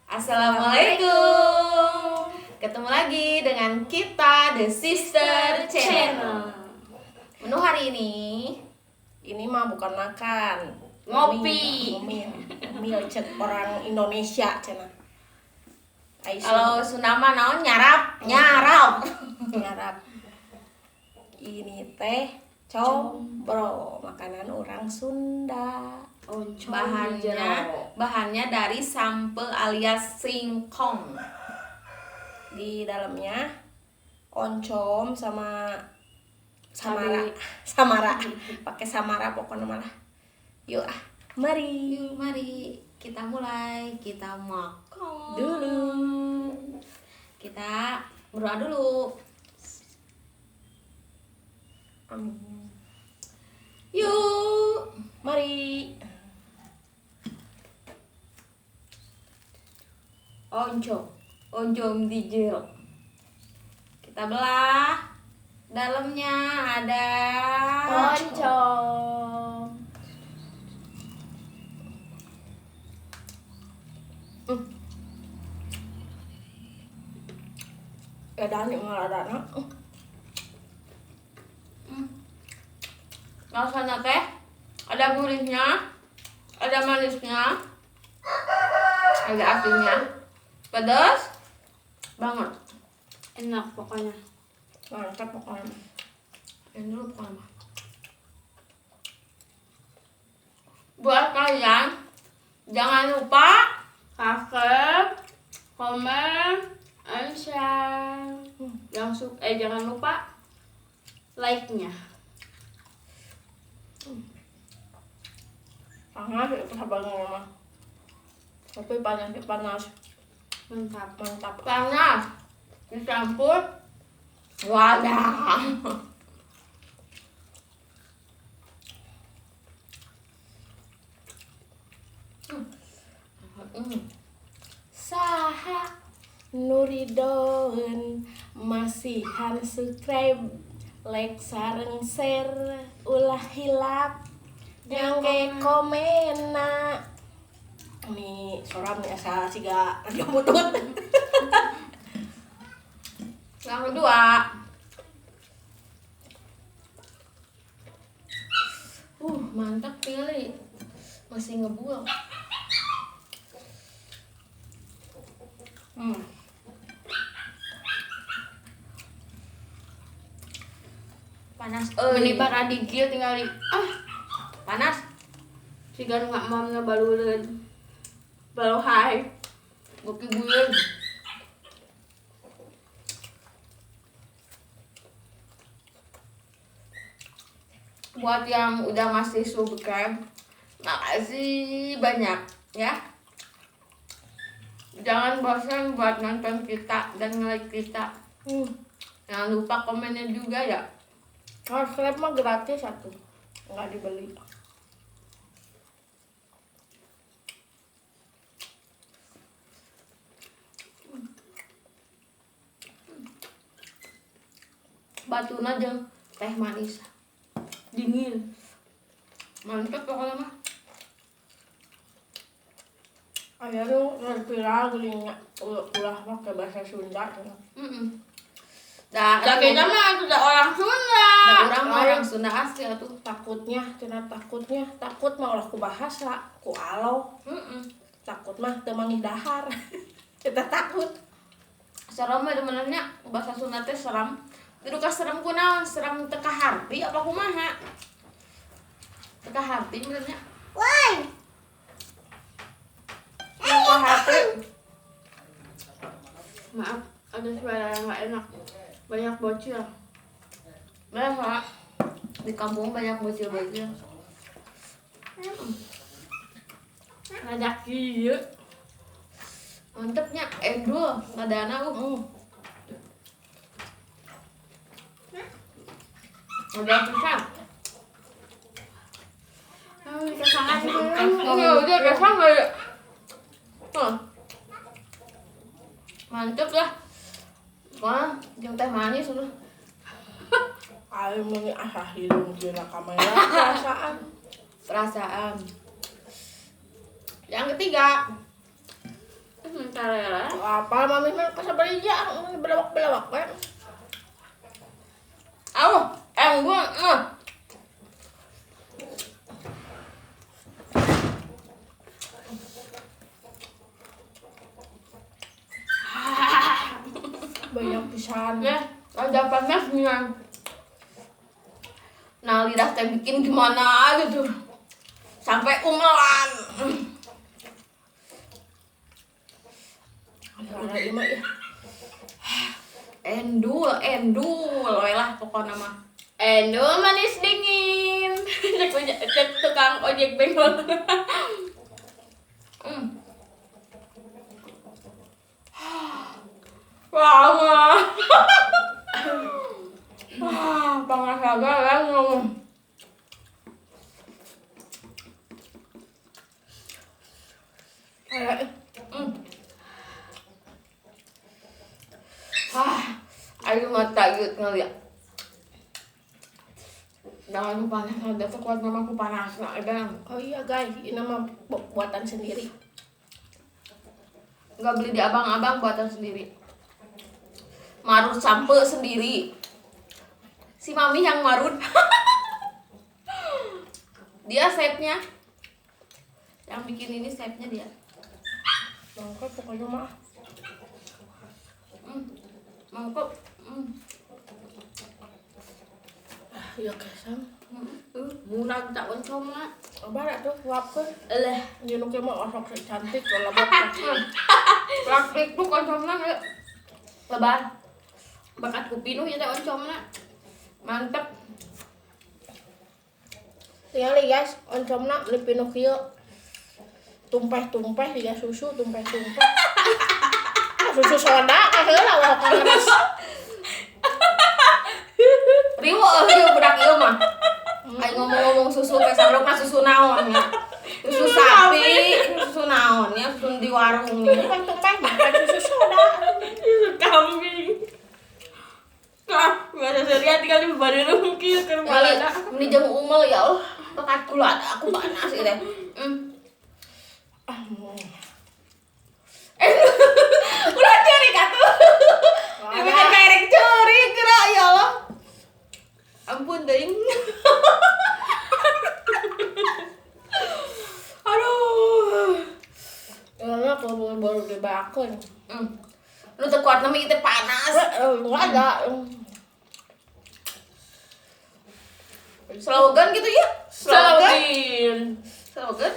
Assalamualaikum. Ketemu lagi dengan kita The Sister Channel. Menu hari ini mah bukan makan, ngopi. Ngomil cek orang Indonesia cenah. Kalau Sunda mah naon nyarap, nyarap. Nyarap. Ini teh combro, makanan orang Sunda. Oncom Bahannya dari sampe alias singkong. Di dalamnya oncom sama samara. Samara. Pakai samara pokoknya malah. Yuk ah, mari. Yuk mari kita mulai, kita makan dulu. Kita berdoa dulu. Amin. Yuk, mari. Oncom di jeruk. Kita belah. Dalamnya ada oncom. Edan yang ngaladana. Rasanya teh ada gurihnya, ada manisnya, ada asinnya, pedas banget. Enak pokoknya. Mantap pokoknya. Enak pokoknya. Buat kalian jangan lupa subscribe, komen, and share. Jangan lupa like-nya. Panas itu sabarnya mah. Tapi panas panas. Mantap, mantap. Panas dicampur wadah. Saha nuridoen masihan subscribe, like sareng share, ulah hilap nyangke komena. Nih soram nih asal siga radio butut. Yang kedua. Mantap kali. Masih ngebul. Panas euy. Meni paradigil tinggal di panas. Siga nu nggak mau ngebaluleun. Balohai. Ngopi buleun. Buat yang udah ngasih subscribe, makasih banyak ya. Jangan bosan buat nonton kita dan nge-like kita. Jangan lupa komennya juga ya. Subscribe mah gratis satu, nggak dibeli. Batuna jeung teh manis dingin. Mantap pokoknya mah. Aya nu viral geuning ulah make bahasa Sunda. Dah, kita mah sudah orang Sunda. Da urang mah orang Sunda asli atuh. Takutnya, cenah takutnya, takut mah ulah ku bahasa, ku alo. Takut mah teu manggih dahar. Kita takut. Serem mah sebenarnya bahasa Sunda teh serem. Duka serem ku naon? Serem teu kaharti apa kumaha? Teu kaharti benernya. Woi. Teu kaharti. Maaf, ada suara yang nggak enak. Banyak bocil. Banyak. Di kampung banyak bocil-bocil. Ada kieu. Mantepnya endul ngadana Udah pisang. Kesangan. Udah pisang enggak? Mantep lah. Wah, jeung teh manis udah. Ayo meni asa hideung dina kamera perasaan. Perasaan. Yang ketiga. Sarela. Apa mami mah kasabarija belawak-belawak we. Aw, gua. Banyak pisan. Ya, ada panasnya. Nah, lidah teh bikin gimana gitu. Sampai umelan. Ada ieu mah ya. Endul, endul, we lah pokoknya mah. Endul manis dingin. Cek tukang ojek benggol. Wah, wah. Wah, pangasaga ya ngomong. Ah, ayo mata gitu ngeliat. Jangan panas, ada sekuat nama aku panas, nah, ada. Oh iya guys, ini mah buatan sendiri. Nggak beli di abang-abang, buatan sendiri. Marut sampe sendiri. Si mami yang marut. Dia chefnya. Yang bikin ini chefnya dia. Mangkok pokoknya mah. Mangkok. Ah, iya kesam. Murah tak oncom lah. Abah tuh luapkeun. Eleh. Ieu nu mah osok cantik kalau lebat. Praktik tuh oncomna ge. Lebar. Bakat ku pinuh ieu teh oncomna. Mantep. Tinggal guys, oncomna beli pinuh kieu. Tumpeh-tumpeh juga susu, tumpeh-tumpeh. Susu soda kaheula wah kageres. Riweuh ieu budak ieu mah. Ayo ngomong-ngomong susu teh sabrokna susu naon nya. Susu sapi, susu naon nya, susu di warung nih. Tumpeh-tumpeh makan susu soda. Susu kambing. Ah, enggak ada serian tinggal di baru kieu keur balada. Ini jeung umel ya Allah, bakat kula aku panas ieu teh. Ulah ceurik atuh. Ini kan kayak ceurik geura ya Allah. Ampun teuing. Aduh. Ini aku baru dibakeun. Lu teu kuat nami teh panas. Enggak ada. Slogan gitu ya? Slogan. Slogan.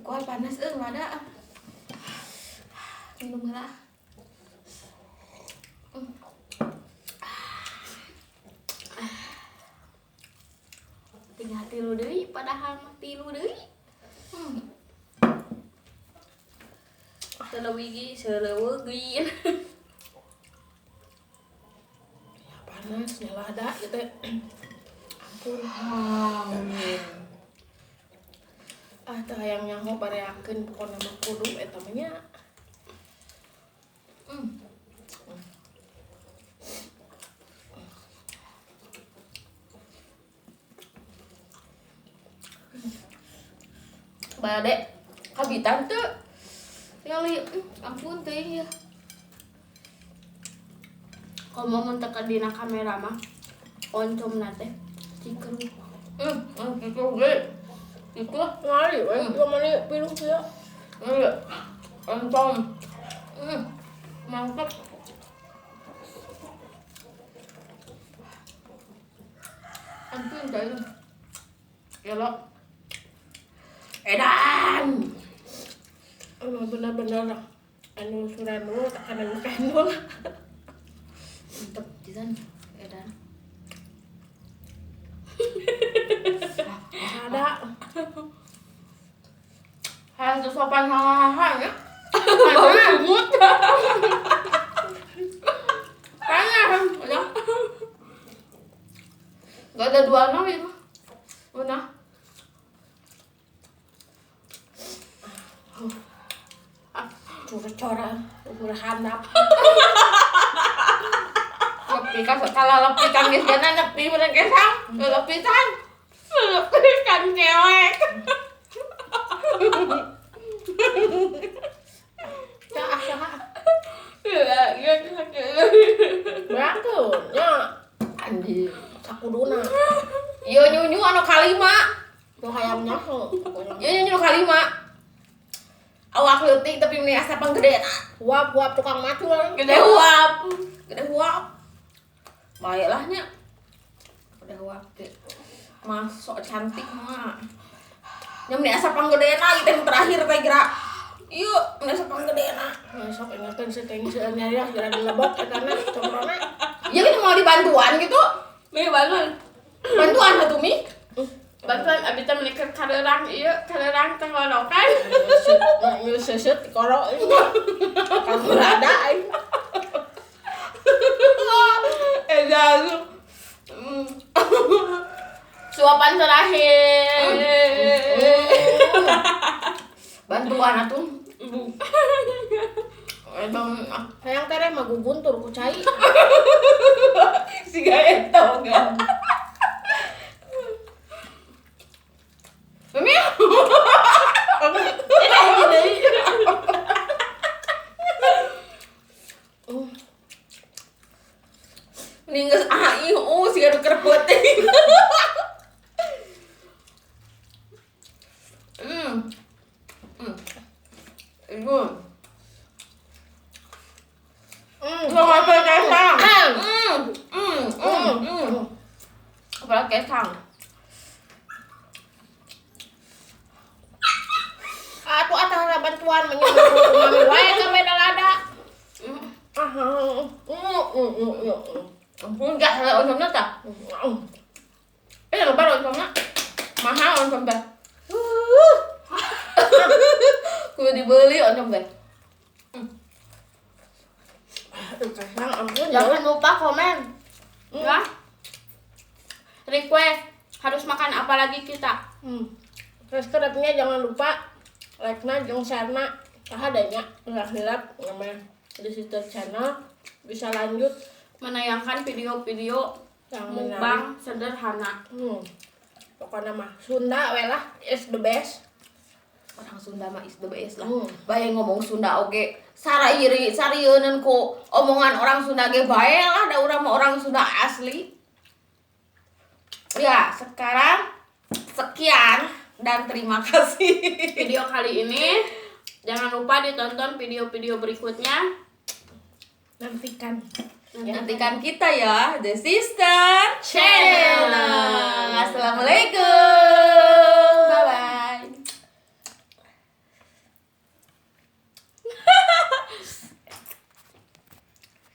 Kuat panas euy ada. Minum heula. Tinggal tilu deui padahal mah tilu deui. Selewigi, selewegi. Ya panas nyala ada gitu. Ampun. Amin. Ah, teh hayang nyaho bareakeun pokona mah kudu eta mah nya. Bade kabitan tuh. Tinggal ampun teuing ya. Komo mun teu dina kamera mah oncomna teh cikeruh. Gitu ge. Itu ngali we, ieu mah piluh kieu. Iya. Oncom. Mantap. Ampun teuing. Ya lo. Edan. Emang benar-benar anu suranul tak anu kanul. Mantap pisan edan. Ada. Harus sopan hahaha ya. Bau sungut. Kayaknya udah. Gak ada dua nol itu. Udah. Cura-cura, ukur handap. Lepi kan kalau lepi kan geus gana nepi bener kesang. Lepi kan. Lepi kan cewek. Lawak leutik tapi meni asa panggedena. Huap-huap tukang macul. Gede huap. Gede huap. Baiklah nya. Gede huap teh. Masuk cantik mah. Nya meni asa panggedena ieu teh terakhir teh geura. Ieu meni asa panggedena. Besok ingetin si teng seueurnya ya geura dilebok etana coprona. Ya gitu mau dibantuan gitu. Mi bantuan. Bantuan atuh Mi. Bantuan abi teh meni keur kareurang ieu, kareurang tenggorokan. Geus seuseut dikoro. Kamu rada aing. Edan. Suapan terakhir. Bantuan atuh. Emang Hayang tereh mah guguntur ku cai. Siga eta enggak. Mami. Mending geus ah ieu siga nu keur peuting. Ibu. Sama kesang. Apalagi kesang. Atuh atah bantuan mami wae ka beda lada. Enggak, ada oncomnya tak? Lebar oncomnya. Mahal oncom teh. Kudu dibeli oncom teh. Jangan lupa komen. Ya. Request harus makan apa lagi kita. Terus kedapnya jangan lupa like-na jeung share-na. Saha deui nya ulah hilap namanya di situ channel bisa lanjut menayangkan video-video yang mukbang sederhana. Pokoknya mah Sunda we lah is the best. Orang Sunda mah is the best lah. Bae ngomong Sunda oge sarairi sarieun ku omongan orang Sunda ge bae lah da urang mah orang Sunda asli. Ya, sekarang sekian dan terima kasih. Video kali ini jangan lupa ditonton video-video berikutnya. Nantikan. Nantikan kita ya, The Sister Channel. Assalamualaikum.